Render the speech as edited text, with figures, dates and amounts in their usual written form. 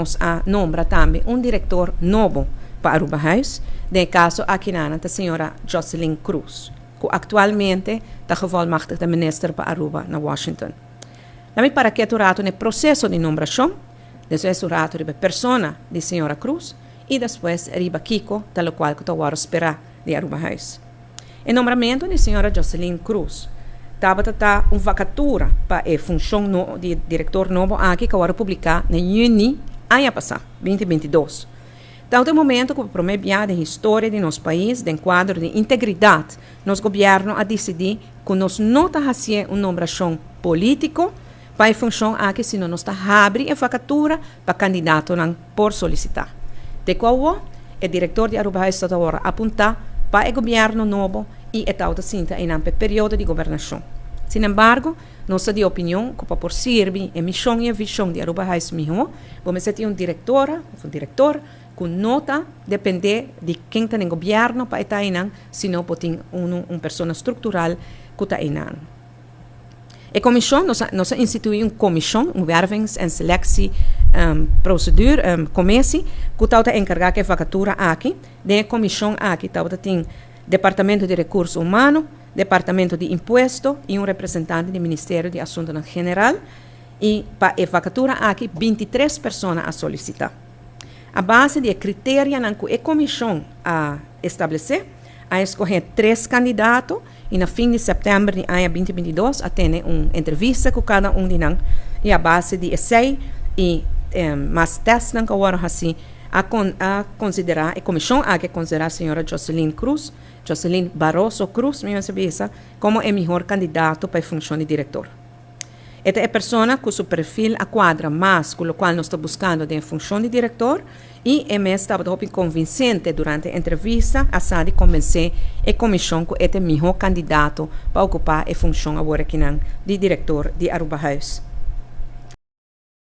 Nos a nombra tambe un director nobo pa Arubahuis, den e caso aki nan ta señora Jocelyn Croes, cu actualmente ta gevolmachtigde minister pa Aruba na Washington. Laat mi para ketu rato na e proceso di nombracion, despues un rato riba e persona di señora Croes y despues riba kico ta locual cu ta worde spera di Arubahuis. E nombramento di señora Jocelyn Croes tabata ta un vacatura pa e funcion no di director nobo aki cu a worde publica na juni aña pasa, 2022. Tabata e momento cu pa prome bia den historia di nos pais den cuadro di integridad nos gobierno a dicidi cu nos no ta hacié un nombracion politico pa e funcion aki sino nos ta habri e vacatura pa kandidatonan por solisitá. Te ku awor, e direktor di Arubahuis ta awor apuntá pa e gobièrnu nobo i e tau ta sinta einan pa e periodo di gobernashon. Sin embargo, nos ta di opinion ku pa por sirbi e mishon i e vishon di Arubahuis mihó, bo mester tin un direktora òf un direktor ku no ta dependé di ken ta den gobièrnu pa e ta einan, sino bo tin unu un persona struktural ku ta einan. E komishon, nos a nos a instituí un komishon, un wervings en selectie procedure commissie, ku tabata enkargá ku e vakatura aki. Den e komishon aki tabata tin Departamento di Rekurso Humano, Departamento di Impuesto i un representante di Ministerio di Asuntonan General. I pa e vakatura aki 23 persona a solisitá. A base di e kriterianan ku e komishon a establesé, a eskohé tres kandidato. I na fin di sèptèmber di aña 2022 a tene un entrevista ku kada un di nan i a base di esei i mas tèstnan ku a wòrdu hasí a a konsiderá, e komishon aki a konsiderá señora Jocelyn Cruz, Jocelyn Barroso Cruz mi mester bisa, komo e mihor kandidato pa e funshon di direktor. E ta e persona ku su perfil a kuadra mas ku lokual nos ta buskando den e funshon di direktor i e mes tabata hopi konvinsente durante e entrevista a sa di konbensé e komishon ku e ta e mihó kandidato pa okupá e funshon awor akinan di direktor di Arubahuis.